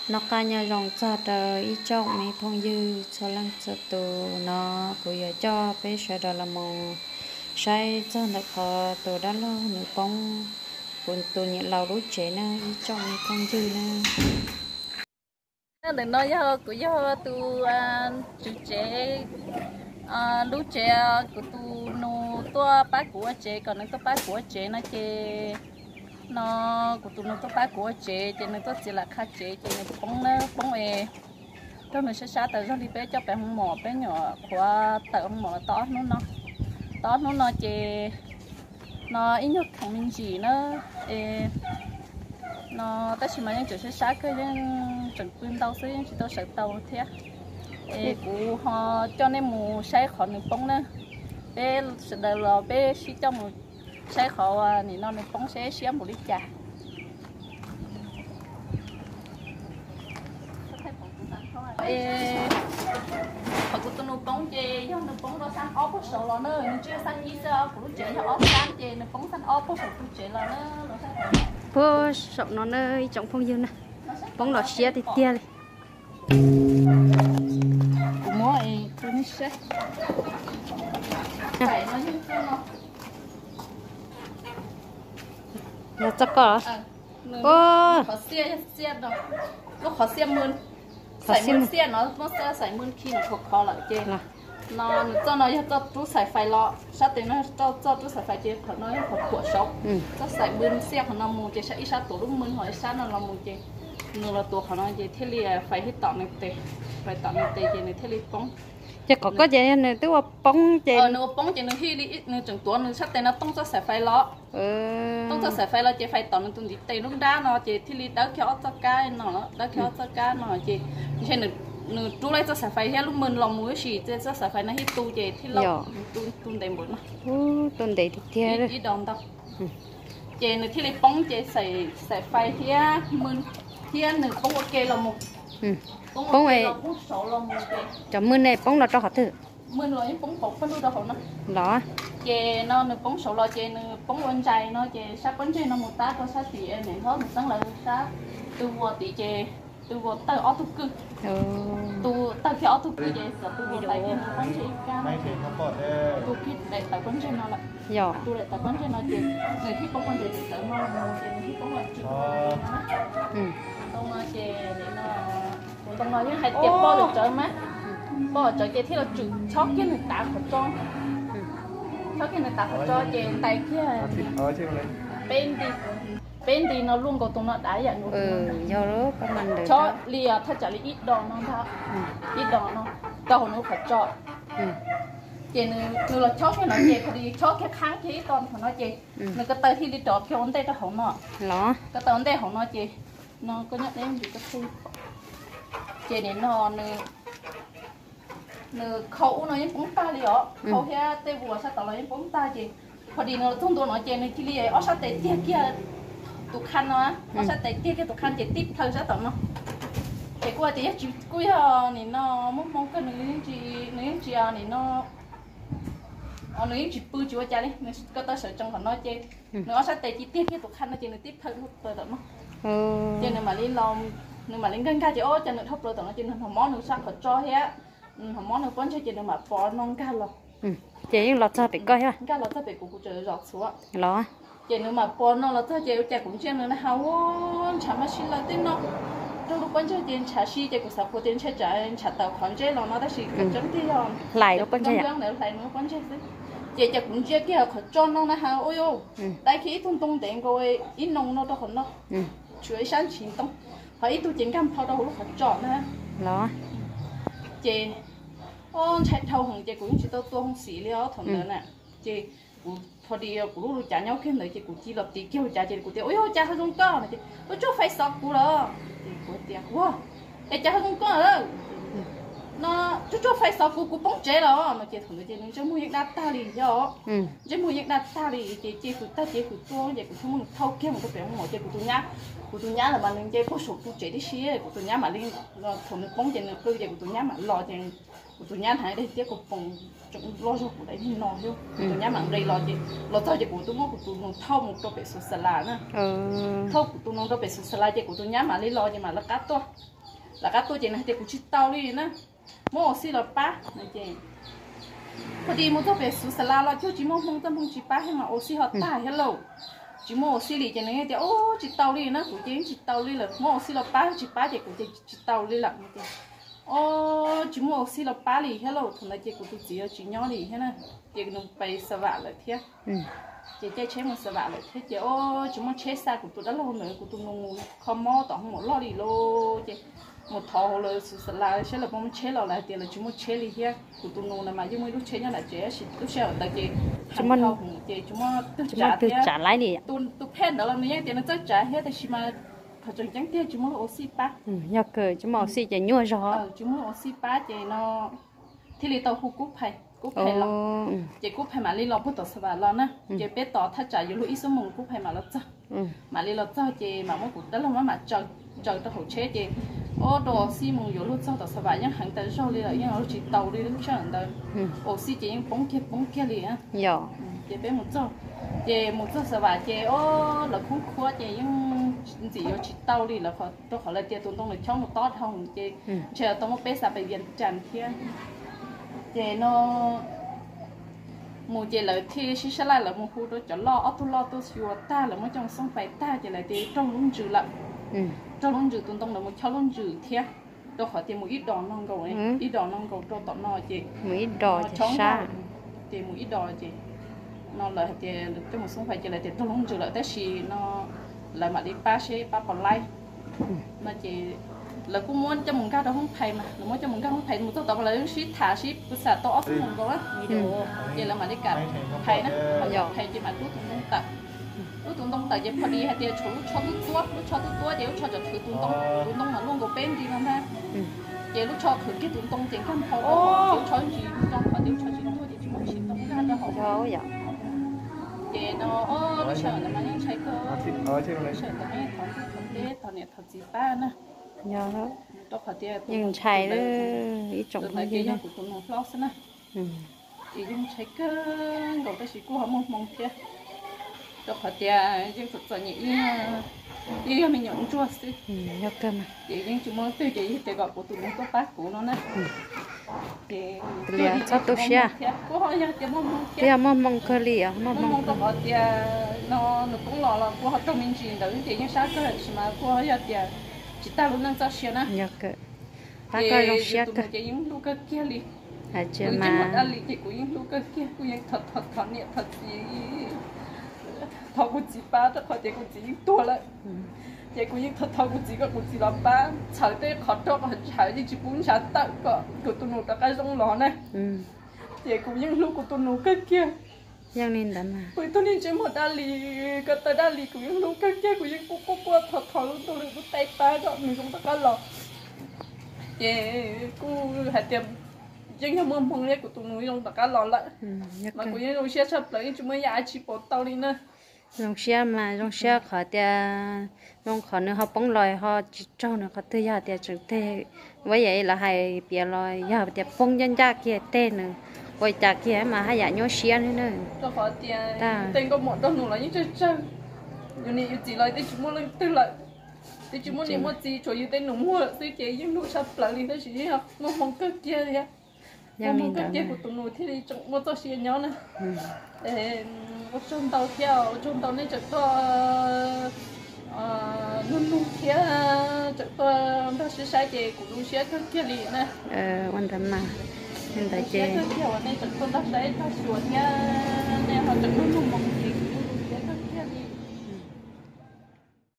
Noj qab nyob zoo txog rau ib tsoom me phooj ywg txhua leej txhua tus no, kuv yuav coj peb sawv daws los mus saib txog ntawm qhov tus dab laug nws poob kuv tus niam laus lub tsev na ib tsoom me phooj ywg na. Ntawm no yog kuv yog tus tswv tsev, lub tsev, kuv tus nus tuaj pab kuv ua tsev, kom nws tuaj pab kuv ua tsev no ces, no kuv tus nus tuaj pab kuv ua tsev ces nws tuaj txiav lam qha tsev ces nws poob na, poob es raug nws sab sab tas zog li, peb coj pem hoo mom, peb nyuam qhuav tawm hoo mom los tau ob hnub no, tau ob hnub no ces no ib nyuag khoom me ntsis na, es no tab sis mas yeej tseem sab sab kawg, yeej tseem pw ntau xwb, yeej tsis tau sawv tau thiab. Es kuv ho coj nej mus saib qhov nws poob na, peb sawv daws los peb sib coj mus saib qhov nim no nws poob seb siab npaum li cas. Qhov kuv tus nus poob ces yog nws poob rau xab ob puag saud los na, nws tsis yog xab ib xwb, kuv lub tsev yog ob xab ces nws poob xab ob puag saum tus tsev los na. Puag saum no na ib tsoom phooj ywg na, poob los siab tiag tiag li. Kuv muab rau nej saib. Yog txoj koj los? Qhov xiab, lub qhov xiab mw, xaim mw xiab no muab xaim mw khi nws khov khov lawm ces no nws txoj no yog txoj rub xaim fais los, sab tes no txoj rub xaim fais ces qhov no yog qhov phuam saud. Txoj xaim mw xiab qhov no mus ces ib sab tuav lub mw ho ib sab no los mus ces nws los tuav qhov no ces thiaj li fais thiab tom nws tes, fais tom nws tes ces nws thiaj li poob. Ces qhov koj ces yog nws twb ua poob ces nws ua poob ces nws thiaj li, nws tseem tuav nws sab tes no tooj txoj xaim fais los, tooj txoj xaim fais los ces fais tom nws tus ntiv tes lub nrab no ces thiaj li dawb kiag ob txoj kab no, dawb kiag ob txoj kab no ces ntshe nws rub laib txoj xaim fais thiab lub mw los mus tab sis txoj xaim fais no thiaj tu ces thiaj li tu ntev npaum no. Tu ntev tiag tiag. Ib do ntau. Ces nws thiaj li poob ces xaim fais thiab mw thiab nws poob ua ke los mus. Poob ua ke los poob saud los mus ces cov mw ne poob los rau qhov twg? Mw los yeej poob pauv pawg lug rau hauv no los. Ces no nws poob saud los ces nws poob ua ntsais no ces sab pob ntseg no mus tab rau sab tim niam hlob mus teeb lawv sab tw vuas tid ces tw vuas tawg ob tug kwj. Tw tawg kiag ob tug kwj ces txawm tw vuas daim kiag nws pob ntseg ib kab, tw kiag daim tawv pob ntseg no lawm. Yog tw daim tawv pob ntseg no ces nws thiaj poob ua ntsais tawv no los ces nws thiaj poob los tswm ntoo no ces ntoo no yeej hais tias poj lawm tsawv mas, poj lawm tsawv ces thiaj los tswm chob kiag nws tav qhov tso, chob kiag nws tav qhov tso ces ntais kiag peb nti, peb nti no luaj nkaus tus no dav yam nkaus. Yog chob li thaj tsam li ib do no ntag, ib do no rau hauv nws qhov tso. Ces nws los chob kiag no ces qhov li chob kiag qhab kiag ib do qhov no ces nws ko taw thiaj li rov kiag ua ntej rau hauv no los, ko taw ua ntej hauv no ces no koj nyob deb ntsis koj thiaj li pom. Ces nim no nws khau ub no yeej poob tag li os, khau thiab tej vuas sab tod los yeej poob tag ces qhov li nws los txog ntua no ces nws cia li ob sab tes tiag kiag tus khaj no, ob sab tes tiag kiag tus khaj ces tib plhaw sab tom no. Ces kuj hais tias yog tsis, kuj yog nim no muaj hmoo kawg nws yeej tsis, nws yeej tsis nim no, nws yeej tsis pw tsis ua cas li, nws ko taw sawv tsees qhov no ces nws ob sab tes cia tiag kiag tus khaj no ces nws tib plhaw dhau plaws tom no. Ces nws mam li los, nws mam li nkag nkag ces ob cas nws dhau plaws tom no ces nws hnov mob nws sab qhov tso thiab, hnov mob nws pob ntseg ces nws mam pos no nkag los. Ces yeej los txog pem koj thiab? Nkag los txog pem kuv, kuv tseem zov txhuv los. Ces nws mam pos no los txog ces ua cas kuv ntsia nws na ha ua ntshav mab sib law tej no rau lub pob ntseg ces ntshav si ces kuv xav qhuas tias ntshe tsam ntshav tawm qhov ntsej los no tab sis tseeb tiag yog hlais lub pob ntseg, hlais nws lub pob ntseg xwb. Ces cas kuv ntsia kiag qhov tso no na ha ua dai kiag ib tug ntoo ntev nkaus ib noo no rau qhov no, tshuav ib sab ntsis ntoo, ho ib tug ces nkag nplho rau hauv lub qhov tso na los. Ces ntshai dhau heev ces kuv yeej tsis tau tua hoo xim li os thaum ntawd na. Ces kuv pho di kuv lub lus cav nyob kiag ntawd ces kuv cia los tiv kiag lus cav ces kuv tias ua cas hav zoo koj no ces ua tsuj fais xov kuv los. Ces kuv tias ua es cas hav zoo koj no ua tsuj tsuj fais xov kuv, kuv poob tsev los no ces thaum ntawd ces nws ntsej muag yeej daj tag li yog, ntsej muag yeej daj tag li ces cia kuv tag ces kuv tuaj ces kuv thiaj muab nws thauj kiag mus rau pem hoo mom ces kuv tus nyab, kuv tus nyab lawm mas nws nce puag saum tus tsev tib si, kuv tus nyab mam li, thaum nws poob ces nws qw ces kuv tus nyab mam los ces kuv tus nyab hnav daim tiab kuv poom tseem loj zog kuv daim no thiab, kuv tus nyab mam nqis los ces los txog ces kuv twb muab kuv tus nus thauj mus rau pem xus xas las na. Thauj kuv tus nus rau pem xus xas las ces kuv tus nyab mam li los ces mam lawv qab tuaj. lawv qab tuaj ces nws hais tias kuv tsis tau li na, muab ua xij los pab no ces, kuv tig mus txog pem xuv xas las los cuag tsis muaj hmoo, txoj hmoo tsis pab thiab mas ua xij ho tag thiab lauj. Tsis muaj ua xij li ces nws tias, ub, tsis tau li na, kuv ces yeej tsis tau li lawm, muab ua xij los pab, tsis pab ces kuv ces tsis tau li lawm no ces, o, tsis muaj ua xij los pab li thiab lauj. Thaum ntawd ces kuv tus txiv yuav tsis nyob li thiab na, ces nws pais Xav Vam lawm thiab. Ces caij tsheb mus Xav Vam lawm thiab ces, o, tsis muaj tsheb xa kuv tus dab laug ntawd, kuv tus nus mus kho mob tom hoo maum loj li lauj ces, mus thov hauv lawv xuv xas las saib lawv puas muaj tsheb los, lawv hais tias lawv tsis muaj tsheb li thiab. Kuv tus nus na mas yeej muaj ib lub tsheb nyob nram tsev, sis lub sij hawm ntawd ces tsis muaj, ces tsis muaj twg tsav thiab, tus phej ntawd los nws yeej tias nws txawj tsav thiab, tab sis mas qhov tseem ceeb tiag tsis muaj lub ua xij pab. Yog kawg tsis muaj ua xij ces nyuaj zog. Tsis muaj lub ua xij pab ces no thiaj li tau hu kub phais, kub phais los, ces kub phais mam li los puag tom Xav Vam los na, ces peb tos thaj tsam yuav luag ib xuab moos kub phais mam los txog. Mam li los txog ces mam muab kuv dab laug mab mam tsaws, tsaws rau hauv tsheb ces, o, rau ua xij mus yuav luag txog tom Xav Vam yeej heev tas zog li lawm, yeej ua tsis tau li lub sij hawm ntawd. Ua xij ces yeej poob kiag poob kiag li. Ces peb mus txog, ces mus txog Xav Vam ces, o, lawv khoob khuab ces yeej ntxim yuav tsis tau li lawm, rau qhov lawv tias tus ntoo lawv chob mus tob dhau ces ntshe tau muab peb xa pais Vias Cas thiab. Ces no mus ces lawv thiaj sib sab laj, lawv mus hu rau cov loj, ob tug loj tuaj xyuas tag, lawv muab coj mus xoob fais tag ces lawv tias raug lub ntsws lawm. Raug lub ntsws, tus ntoo lawv mus chob lub ntsws thiab, rau qhov tias mus ib dos no nkaus, ib dos no nkaus rau tom no ces mus ib dos ces sab, ces mus ib dos ces no lawv hais tias coj mus xoob fais ces lawv tias raug lub ntsws lawm, tab sis no lawv mam li pab seb pab puas laib no ces lawv kuj muab coj mus nkag rau hoob phais mas, lawv muab coj mus nkag hoob phais, mus txog tod mas lawv sib tham sib pw xam tau ob xuab moos nkaus na, ces lawv mam li kam phais na, mam li phais ces mam rub tus ntoo tawm. Rub tus ntoo tawm ces pha li hais tias tshuav lub tsho tub tuab, lub tsho tub tuab ces lub tsho tseem khwv tus ntoo, tus ntoo mas luaj nkaus peb nti no ntag. Ces lub tsho khwv kiag tus ntoo ces nkag nphau rau hauv, lub tsho tsis nco qhov tias lub tsho tsis tuag ces tsis muaj tsis ntoo nkag rau hauv. Ces no lub sij hawm ntawd mas yeej ntshai kawg, lub sij hawm ntawd mas yeej thov ntuj thov teb thov niam thov txiv pab na. Rau qhov tias yeej ntshai lawm, ib tsoom ntawd ces yog kuv tus nus hlob xwb na. Ces yeej ntshai kawg nkaus tab sis kuj ho muaj hmoo thiab, rau qhov tias yeej txom txom nyem ib, yeej yog me nyuam ntsuag xwb. Ces yeej tsis muaj leej twg ces yog tias kom kuv tus nus tuaj pab kuv no na. Ces txhob tu siab, kuj ho yog tias muaj hmoo thiab, muaj hmoo kawg li, muaj hmoo rau qhov tias no nws poob los los kuj ho raug me ntsis ntawd ces yeej sab kawg tab sis mas kuj ho yog tias tsis tag lub neej txoj sia na. Pab koj zoo siab kawg. Ces yeej hlub kawg kiag li. Kuv yeej muaj dab li ces kuv yeej hlub kawg kiag, kuv yeej thov thov niam thov txiv, thov kuv txiv pab rau qhov tias kuv txiv yeej tuag lawm. Ces kuv yeej thov thov kuv txiv kom kuv txiv los pab txhawb tej qhov rog qhov ntshav yeej tsis pub ntshav tawm kom kuv tus nus rov qab zoo los na. Ces kuv yeej hlub kuv tus nus kawg kiag. Yeej li ntawd mas. Kuv tus niag ntsej muag dab li, ko taw dab li kuv yeej hlub kawg kiag, kuv yeej quaj quaj quaj thov thov lub ntuj lub teb pab kom nws zoo rov qab los. Ces kuj hais tias yeej yog muaj hmoo thiab kuv tus nus zoo rov qab los lawm. Mas kuv yeej zoo siab tshaj plaws, yeej tsis muaj yam dab tsi pauv tau li na. Zoo siab mas zoo siab qhov tias, zoo qhov nws ho poob los ho tsis raug nws qhov twg, yog tias tseem teg, ua yam lawv hais piav los yog tias poob ncaj ncaj kiag teg nws ua cas kiag mas haj yam nyuaj siab li na. Rau qhov tias tej nkauj muam nraug nus los yeej tsawg tsawg, yus niam yus txiv los twb tsis muaj leej twg lawm, twb tsis muaj niam muaj txiv, tshuav yus tej nus muag lawm xwb ces yeej hlub tshaj plaws li tab sis yeej muaj hmoo kawg kiag thiab. Muaj hmoo kawg kiag kuv tus nus thiaj li tseem muaj txoj sia nyob na. Ua tsaug ntau thiab, ua tsaug ntau nej tseem tuaj nug nug thiab tseem tuaj nrog saib saib ces kuv zoo siab kawg kiag li na. Ua ntawd mas, ntawd ces kawg kiag uas nej tseem tuaj nrog saib nrog xyuas thiab.